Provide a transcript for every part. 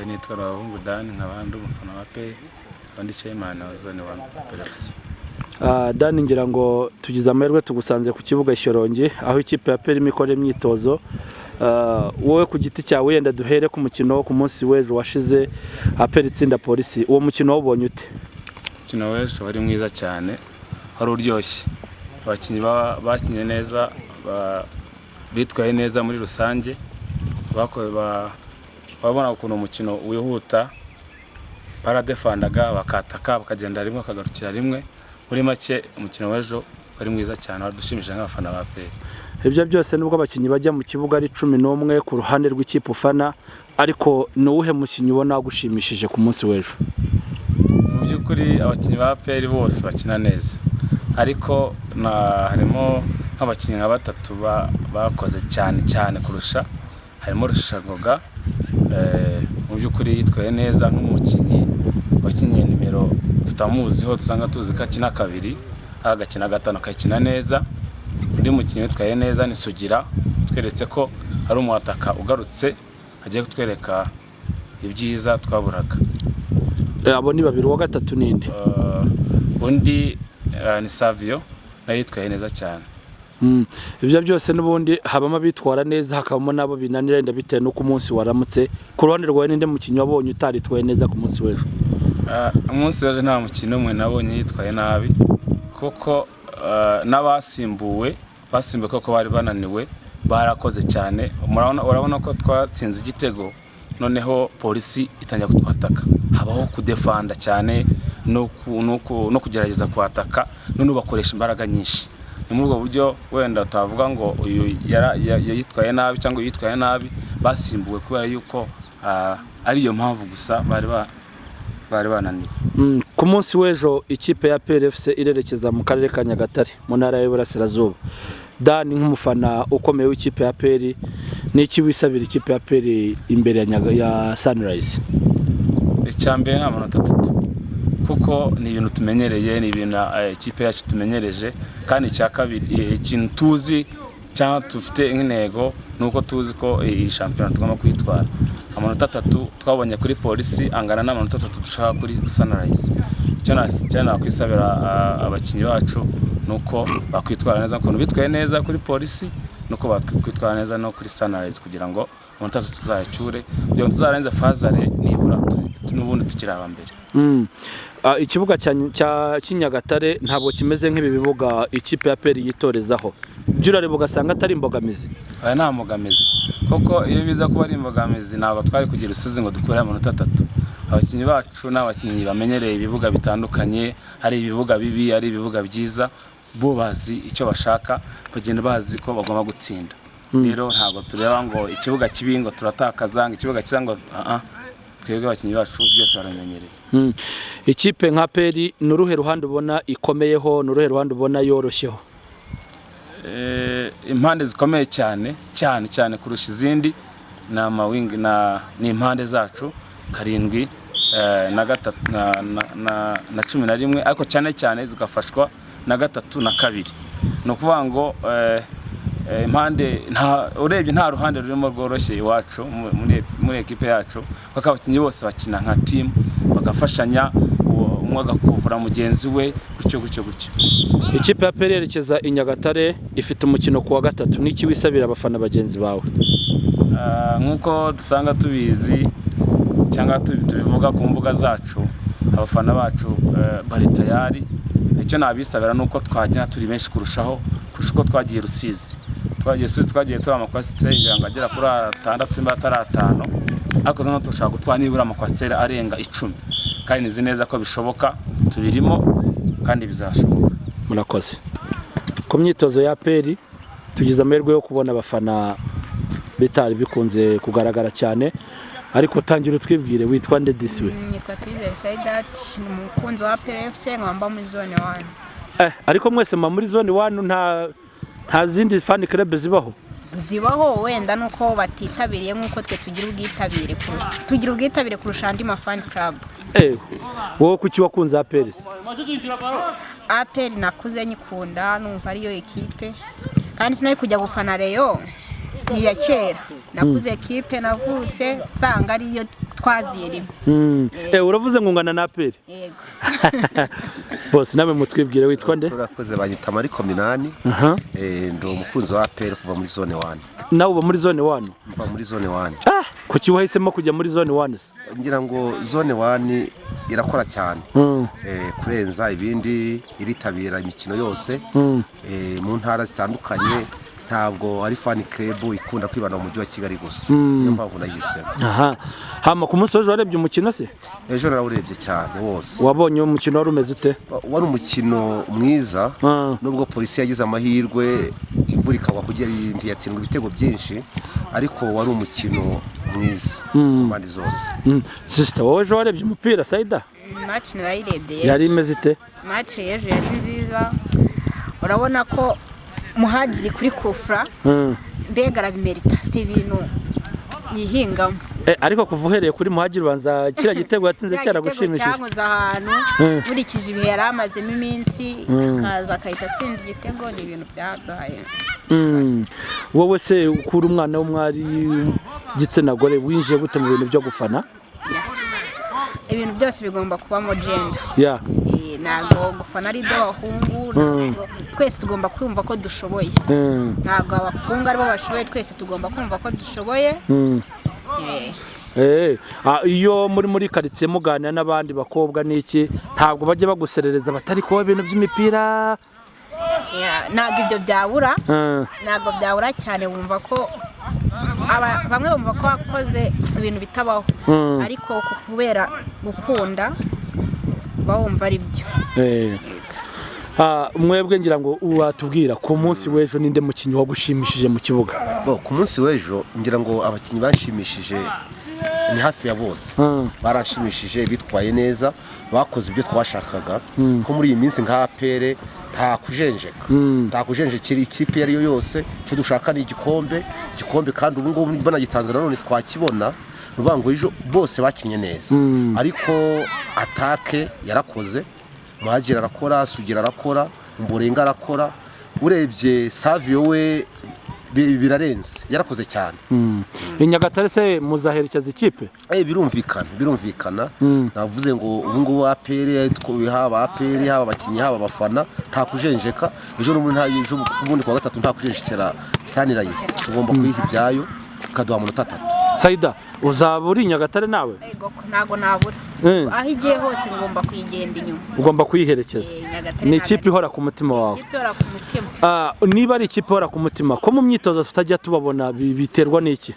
Nitwa Abahungu Dan, nkaba ndi umufana wa APR, nkaba ndi chairman wa zone 1 APR FC. Dan, ngira ngo tugize amahirwe tugusanze ku kibuga Shyorongi aho ikipe ya APR irimo ikora imyitozo. Wowe ku giti cyawe, wenda duhere ku mukino wo ku munsi w'ejo washize, APR itsinda Polisi. Uwo mukino wawubonye ute? Umukino w'ejo wari mwiza cyane, wari uryoshye. Abakinnyi bakinnye neza, bitwaye neza muri rusange. Urabona ukuntu umukino wihuta, baradefandaga, bakataka, bakagenda rimwe, bakagarukira rimwe. Muri make, umukino w'ejo wari mwiza cyane, wadushimishije nk'abafana ba APR. Ibyo byose, nubwo abakinnyi bajya mu kibuga ari 11 ku ruhande rw'ikipe ufana, ariko ni uwuhe mukinnyi ubona wagushimishije ku munsi w'ejo? Mu by'ukuri, abakinnyi ba APR bose bakina neza, ariko harimo nk'abakinnyi nka batatu bakoze cyane cyane kurusha. Harimo Rusheshangoga, mu by'ukuri yitwaye neza nk'umukinnyi wakinnye nimero tutamuziho, dusanga tuzi ko akina kabiri, agakina gatanu, akakina neza. Undi mukinnyi witwaye neza ni Sugira, tweretse ko ari umwataka ugarutse, agiye kutwereka ibyiza twaburaga. Abo ni babiri, uwa gatatu ninde? Undi ni Savio, nawe yitwaye neza cyane. Ibyo byose, n'ubundi habamo abitwara neza, hakabamo n'abo binanira wenda bitewe n'uko umunsi waramutse. Ku ruhande rwawe, ninde mukinnyi wabonye utaritwaye neza ku munsi w'ejo? Umunsi w'ejo nta mukino umwe nabonye yitwaye nabi, kuko n'abasimbuwe basimbuwe koko bari bananiwe, barakoze cyane. Urabona ko twatsinze igitego, noneho Polisi itangira kutwataka, habaho kudefanda cyane no kugerageza kwataka, noneho bakoresha imbaraga nyinshi. Ni muri ubwo buryo wenda twavuga ngo uyu yitwaye nabi cyangwa uyu yitwaye nabi. Basimbuwe kubera yuko ari iyo mpamvu gusa, bari bananiwe. Ku munsi w'ejo ikipe ya APR FC irerekeza mu karere ka Nyagatare mu ntara y'Iburasirazuba. Dan, nk'umufana ukomeye w'ikipe ya APR, ni iki wisabira ikipe ya APR imbere ya Sunrise? Icya mbere ni amanota atatu, kuko ni ibintu tumenyereye, ni ibintu ikipe yacu tumenyereje. Kandi icya kabiri, ikintu tuzi cyangwa dufite nk'intego, ni uko tuzi ko iyi shampiyona tugomba kuyitwara. Amanota atatu twabonye kuri Polisi angana n'amanota 3 dushaka kuri Sunrise. Icyo nakwisabira abakinnyi bacu ni uko bakwitwara neza ukuntu bitwaye neza kuri Polisi, nuko bakwitwara neza no kuri Sunrise, kugira ngo amanota 3 tuzayacyure, kugira ngo tuzarenze phase aller nibura n'ubundi tukiri aba mbere. Ikibuga cy'i Nyagatare ntabwo kimeze nk'ibi bibuga ikipe ya APR yitorezaho. Byo urareba ugasanga atari imbogamizi? Aya nta mbogamizi, kuko iyo biza kuba ari imbogamizi ntabwo twari kugira Rusizi ngo dukure amanota 3. Abakinnyi bacu ni abakinnyi bamenyereye ibibuga bitandukanye, hari ibibuga bibi, ari ibibuga byiza, bo bazi icyo bashaka, bagenda bazi ko bagomba gutsinda. Rero ntabwo tureba ngo ikibuga kibi ngo turatakaza, ngo ikibuga cyiza ngo ah ah. Twebwe abakinnyi bacu byose baramenyereye. Ikipe nka APR, ni uruhe ruhande ubona ikomeyeho, ni uruhe ruhande ubona yoroshyeho? Impande zikomeye cyane cyane cyane kurusha izindi ni amawingi ni impande zacu karindwi na gatatu na 11, ariko cyane cyane zigafashwa na gatatu na kabiri. Ni ukuvuga ngo impande urebye nta ruhande rurimo rworoshye iwacu muri ekipe yacu, kuko abakinnyi bose bakina nka team, bagafashanya, umwe agakuvura mugenzi we, gutyo gutyo gutyo. Ikipe ya APR yerekeza i Nyagatare, ifite umukino ku wa gatatu. N'iki wisabira abafana bagenzi bawe? Nk'uko dusanga tubizi cyangwa tubivuga ku mbuga zacu, abafana bacu bari tayari. Icyo nabisabira ni uko twagenda turi benshi kurushaho, kurusha uko twagiye Rusizi. Twagiye Rusizi twagiye turi amakwasiteri ngira ngo agera kuri atandatu simba atari atanu, ariko noneho turashaka gutwara nibura amakwasiteri arenga 10, kandi nizi neza ko bishoboka, tubirimo kandi bizashoboka. Murakoze. Ku myitozo ya APR tugize amahirwe yo kubona abafana, bitari bikunze kugaragara cyane, ariko tangira utwibwire, witwa nde disi we? Nitwa Tuyizere Saidati, ni umukunzi wa APR FC, nkaba mba muri zone 1. Ariko mwese muba muri zone 1, nta zindi fan club zibaho? Zibaho, wenda nuko batitabiriye nk'uko twe tugira ubwitabire tugira ubwitabire kurusha andi ma fan club. Wowe kuki wakunze APR se? APR nakuze nyikunda, numva ariyo ekipe, kandi sinari kujya gufana Rayon. Ni iya kera, nakuze ekipe navutse nsanga ariyo twaziye rimwe. Uravuze ngo ungana na APR? Yego. Bose namwe mutwibwire, witwa nde? Urakoze, banyita Mariko Minani. Ndi umukunzi wa APR kuva muri zone 1. Nawe uba muri zone 1? Mva muri zone 1. Ah, kuki wahisemo kujya muri zone 1 se? Ngira ngo zone 1 irakora cyane kurenza ibindi, iritabira imikino yose mu ntara zitandukanye. Ntabwo ari fan club ikunda kwibanda mu mujyi wa Kigali gusa, niyo mpamvu nayihisemo. Aha, hama ku munsi w'ejo warebye umukino se? Ejo narawurebye cyane wose. Wabonye uwo mukino wari umeze ute? Wari umukino mwiza, nubwo Polisi yagize amahirwe imvura ikagwa kugira ntiyatsindwa ibitego byinshi, ariko wari umukino mwiza ku mpande zose. Sister, wowe ejo warebye umupira, Saida? Match narayirebye. Yari imeze ite? Match y'ejo yari nziza, urabona ko Muhagiri kuri kufra mbega arabimerita, si ibintu yihingamo. Ariko kuva uhereye kuri Muhagiri, ubanza kiriya gitego yatsinze Kiriya gitego cyaragushimishije. Cyankoze ahantu, nkurikije ibihe yari amazemo iminsi, akaza akahita atsinda igitego, ni ibintu byaduhaye. Wowe se ukura umwana w'umwari gitsina gore, winjiye gute mu bintu byo gufana? Ibintu byose bigomba kubamo gender. Ntabwo gufana ari iby'abahungu, twese tugomba kumva ko dushoboye. Ntabwo abahungu aribo bashoboye, twese tugomba kumva ko dushoboye. Iyo muri karitsiye muganira n'abandi bakobwa n'iki, ntabwo bajya baguserereza batari kuba ibintu by'imipira? Yeah, ntabwo ibyo byabura. Ntabwo byabura cyane, wumva ko bamwe bumva ko wakoze ibintu bitabaho, ariko kubera gukunda bawumva ari byo. Mwebwe ngira ngo watubwira ku munsi w'ejo ninde mukinnyi wagushimishije mu kibuga? Bo, ku munsi w'ejo ngira ngo abakinnyi bashimishije ni hafi ya bose. Barashimishije, bitwaye neza, bakoze ibyo twashakaga, ko muri iyi minsi nka APR nta kujenjeka, nta kujenjekera ikipe iyo ari yo yose. Icyo dushaka ni igikombe, igikombe kandi ubu ngubu banagitanze nanone twakibona. Ni ukuvuga ngo ejo bose bakinnye neza, ariko attaque yarakoze, Muhagiri arakora, Sugira arakora, Mborenga arakora, urebye Savio we birarenze, yarakoze cyane. I Nyagatare se muzaherekeza ikipe? Birumvikana, birumvikana. Navuze ngo ubu ngubu APR, haba APR, haba abakinnyi, haba abafana, nta kujenjeka. Ejo n'ubundi ejo ubundi kuwa gatatu nta kujenjekera Sunrise, tugomba kuyiha ibyayo ikaduha amanota 3. Saida, uzaba uri i Nyagatare nawe? Yego, ntabwo nabura. Aho igiye hose ngomba kuyigenda inyuma. Ugomba kuyiherekeza. Nyagatare. Ni ikipe ihora ku mutima wawe. Ikipe ihora ku mutima. Niba ari ikipe ihora ku mutima, ko mu myitozo tutajya tubabona, biterwa n'iki?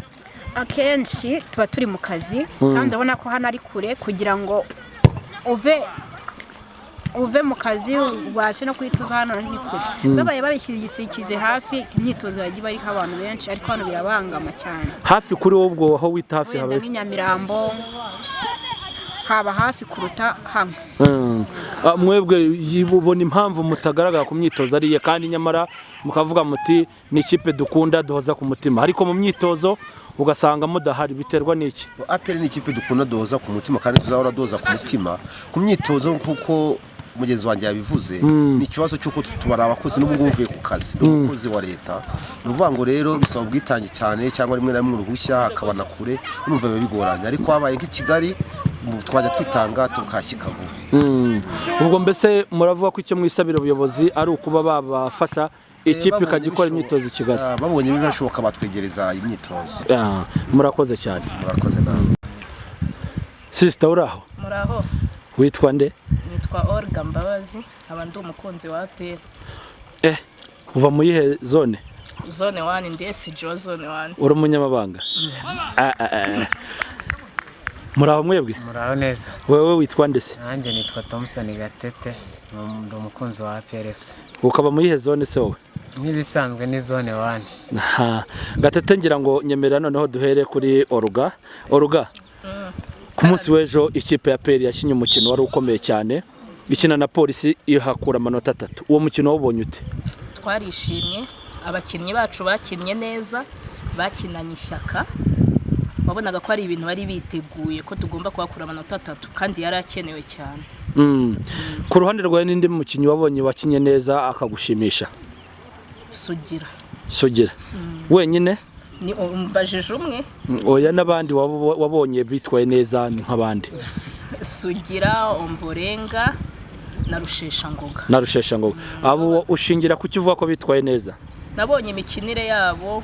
Akenshi tuba turi mu kazi, kandi urabona ko hano ari kure, kugira ngo uve mu kazi ubashe no kuhita hano ni kure. Babaye babishyigikize hafi, imyitozo yajya iba iriho abantu benshi, ariko hano birabangama cyane. Hafi kuri wowe ubwo aho wita hafi Wenda hawe? nk'inyamirambo haba hafi kuruta hano. Mwebwe ubona impamvu mutagaragara ku myitozo ariye, kandi nyamara mukavuga muti ni ikipe dukunda duhoza ku mutima, ariko mu myitozo ugasanga mudahari, biterwa n'iki? APR ni ikipe dukunda, duhoza ku mutima, kandi tuzahora duhoza ku mutima. Ku myitozo, nk'uko mugenzi wanjye yabivuze, ni ikibazo cy'uko tubara abakozi. N'ubu ngubu mvuye ku kazi, ni umukozi wa leta. Ni ukuvuga ngo rero bisaba ubwitange cyane, cyangwa rimwe na rimwe uruhushya hakaba na kure, urumva biba bigoranye. Ariko habaye nk'i Kigali twajya twitanga tukashyika vuba. Ubwo mbese muravuga ko icyo mwisabira ubuyobozi ari ukuba babafasha ikipe Babonye ikajya ikora imyitozo i Kigali? Babonye bishoboka batwegereza imyitozo. Murakoze cyane. Murakoze nawe. Sister, uraho? Muraho. Witwa nde? Nitwa Olga Mbabazi, nkaba ndi umukunzi wa APR. Uva mu yihe zone? Zone 1, ndi SG wa zone 1. Uri umunyamabanga? Muraho mwebwe? Muraho neza. Wewe witwa nde se? Nanjye nitwa Thompson Gatete, ndi umukunzi wa APR FC. Ukaba mu yihe zone se wowe? Nk'ibisanzwe ni zone 1. Aha. Gatete, ngira ngo nyemerera noneho duhere kuri Oruga. Oruga, ku munsi w'ejo ikipe ya APR yakinnye umukino wari ukomeye cyane, ikina na Polisi, ihakura amanota 3. Uwo mukino wawubonye ute? Twarishimye, abakinnyi bacu bakinnye neza, bakinanye ishyaka, wabonaga ko ari ibintu bari biteguye ko tugomba kuhakura amanota 3, kandi yari akenewe cyane. Ku ruhande rwawe n'indi mukinnyi wabonye wakinye neza akagushimisha? Sugira. Sugira wenyine? Ni umbajije umwe? Oya, n'abandi wabonye bitwaye neza ni nk'abandi. Sugira, Omborenga na Rusheshangoga. Na Rusheshangoga. Abo ushingira ku cyo uvuga ko bitwaye neza? Nabonye imikinire yabo,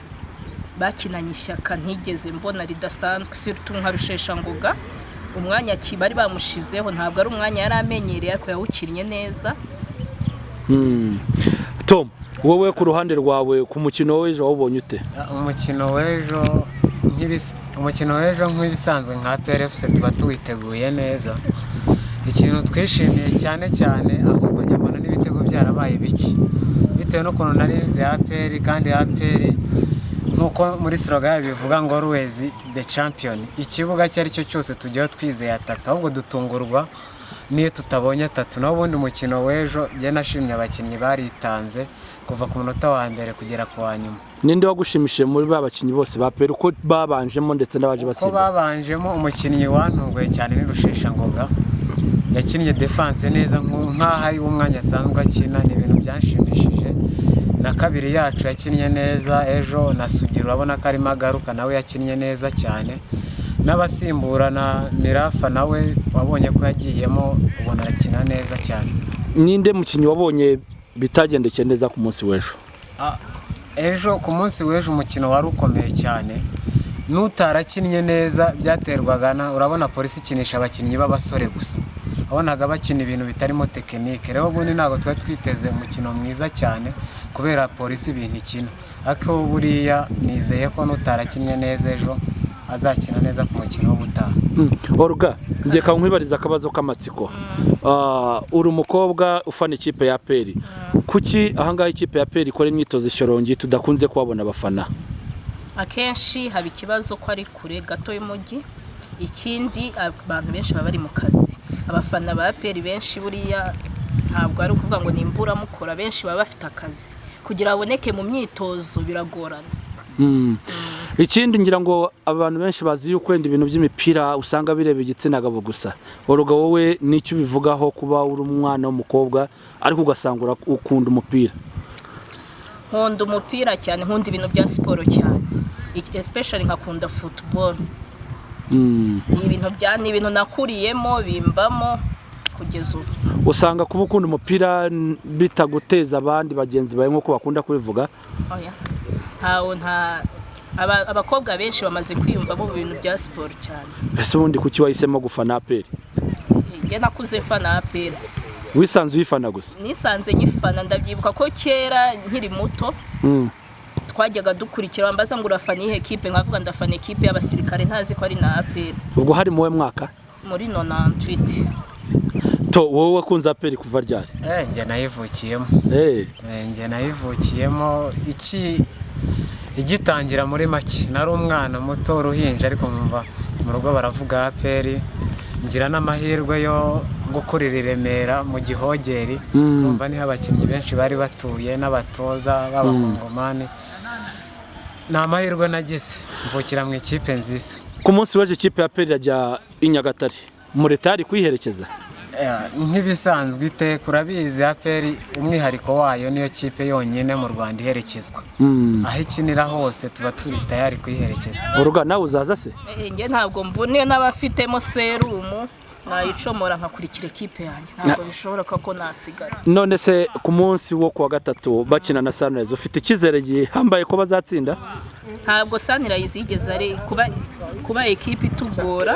bakinanye ishyaka ntigeze mbona ridasanzwe, surtout nka Rusheshangoga. Umwanya bari bamushizeho ntabwo ari umwanya yari amenyereye, ariko yawukinnye neza. Tom, wowe ku ruhande rwawe, ku mukino w'ejo wawubonye ute? Umukino w'ejo nk'ibisanzwe nka APR FC tuba tuwiteguye neza. Ikintu twishimiye cyane cyane, ahubwo njye mbona n'ibitego byarabaye bike bitewe n'ukuntu nari nzi APR, kandi APR nk'uko muri slogan yabo bivuga ngo "Always the champion", ikibuga icyo ari cyo cyose tujyaho twizeye atatu, ahubwo dutungurwa n'iyo tutabonye atatu. Naho ubundi umukino w'ejo njye nashimye abakinnyi, baritanze kuva ku munota wa mbere kugera ku wa nyuma. Ninde wagushimishije muri ba bakinnyi bose ba APR, uko babanjemo ndetse n'abaje Uko basimbuka? babanjemo, umukinnyi wantunguye cyane ni Rusheshangoga. Yakinnye defense neza nk'aho ari umwanya asanzwe akina, ni ibintu byanshimishije. Na kabiri yacu yakinnye neza ejo, na Sugira urabona ko arimo agaruka, nawe yakinnye neza cyane. N'abasimbura, na Mirafa nawe wabonye ko yagiyemo, ubona arakina neza cyane. Ninde mukinnyi wabonye bitagendekeye neza ku munsi w'ejo? Ejo, ku munsi w'ejo, umukino wari ukomeye cyane. N'utarakinnye neza byaterwaga na, urabona Polisi ikinisha abakinnyi b'abasore gusa, wabonaga bakina ibintu bitarimo technique. Rero ubundi ntabwo tuba twiteze umukino mwiza cyane kubera Polisi ibintu ikina, ariko buriya nizeye ko n'utarakinnye neza ejo azakina neza ku mukino w'ubutaha. Olga, njye nkwibariza akabazo k'amatsiko. Uri umukobwa ufana ikipe ya APR. Kuki ahangaha ikipe ya APR ikora imyitozo i Shyorongi tudakunze kuhabona abafana? Akenshi haba ikibazo ko ari kure gato y'umujyi. Ikindi, abantu benshi baba bari mu kazi. Abafana ba APR benshi buriya ntabwo ari ukuvuga ngo ni imburamukoro, benshi baba bafite akazi, kugira baboneke mu myitozo biragorana. Ikindi, ngira ngo abantu benshi bazi yuko wenda ibintu by'imipira usanga bireba igitsina gabo gusa. Olga, wowe n'icyo ubivugaho, kuba uri umwana w'umukobwa ariko ugasanga ukunda umupira? Nkunda umupira cyane, nkunda ibintu bya siporo cyane, especially nkakunda football. Ni ibintu nakuriyemo, bimbamo kugeza ubu. Usanga kuba ukunda umupira bitaguteza abandi bagenzi bawe nk'uko bakunda kubivuga? Oya, ntawo nta abakobwa benshi bamaze kwiyumvamo mu bintu bya siporo cyane. Mbese ubundi kuki wahisemo gufana APR? Njye nakuze mfana APR. Wisanze uyifana gusa? Nisanze nyifana. Ndabyibuka ko kera nkiri muto twajyaga dukurikira, bambaza ngo urafana iyihe kipe, nkavuga ndafana ekipe y'abasirikare, ntazi ko ari na APR. Ubwo hari muwe mwaka? Muri 98. To, wowe wakunze APR kuva ryari? Njye nayivukiyemo. Njye nayivukiyemo iki igitangira. Muri make nari umwana muto, uruhinja, ariko nkumva mu rugo baravuga APR. Ngira n'amahirwe yo gukurira i Remera mu Gihogeri, numva niho abakinnyi benshi bari batuye n'abatoza b'abakongomani. Ni amahirwe nagize, mvukira mu ikipe nziza. Ku munsi w'ejo ikipe ya APR irajya i Nyagatare, muretari kuyiherekeza? Nk'ibisanzwe iteka urabizi, APR umwihariko wayo niyo kipe yonyine mu Rwanda iherekezwa. Aho ikinira hose tuba turi tayari kuyiherekeza. Olga, nawe uzaza se? Njye ntabwo mbona, n'abafitemo serumu nayicomora nkakurikira ekipe yanjye, ntabwo bishoboka ko nasigara. None se ku munsi wo kuwa gatatu bakina na Sunrise, ufite icyizere gihambaye ko bazatsinda? Ntabwo Sunrise yigeze ari kuba ekipe itugora.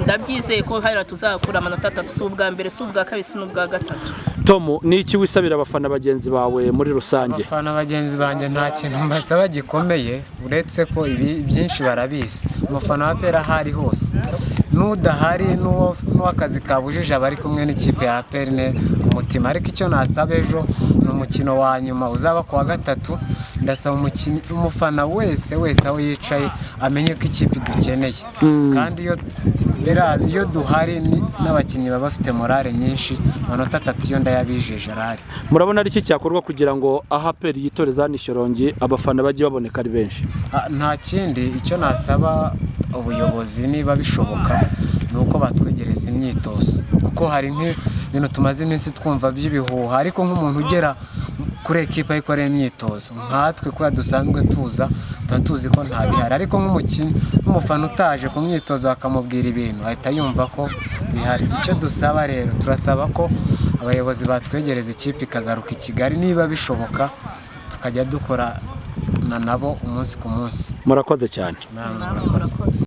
Ndabyizeye ko hariya tuzahakura amanota atatu, si ubwa mbere, si ubwa kabiri, si n'ubwa gatatu. Tom, ni iki wisabira abafana bagenzi bawe muri rusange? Abafana bagenzi banjye nta kintu mbasaba gikomeye, uretse ko ibi byinshi barabizi. Umufana wa APR aho ari hose, n'udahari, n'uw'akazi kabujije, aba ari kumwe n'ikipe ya APR ku mutima. Ariko icyo nasaba, ejo ni umukino wa nyuma uzaba ku wa gatatu, ndasaba umufana wese wese aho yicaye amenye ko ikipe idukeneye, kandi iyo duhari n'abakinnyi baba bafite morale nyinshi. Amanota atatu yo ndayabijeje, arahari. Murabona ari iki cyakorwa kugira ngo aho APR yitoreza hano i Shyorongi abafana bajye baboneka ari benshi? Nta kindi, icyo nasaba ubuyobozi, niba bishoboka, ni uko batwegereza imyitozo, kuko hari nk'ibintu tumaze iminsi twumva by'ibihuha, ariko nk'umuntu ugera Kuri ekipa aho ikorera imyitozo, nkatwe kubera dusanzwe tuza, tuba tuzi ko nta bihari, ariko nk'umukinnyi, nk'umufana utaje ku myitozo bakamubwira ibintu, ahita yumva ko bihari. Icyo dusaba rero, turasaba ko abayobozi batwegereza ikipe ikagaruka i Kigali niba bishoboka, tukajya dukorana nabo umunsi ku munsi. Murakoze cyane. Namwe Namwe murakoze. murakoze.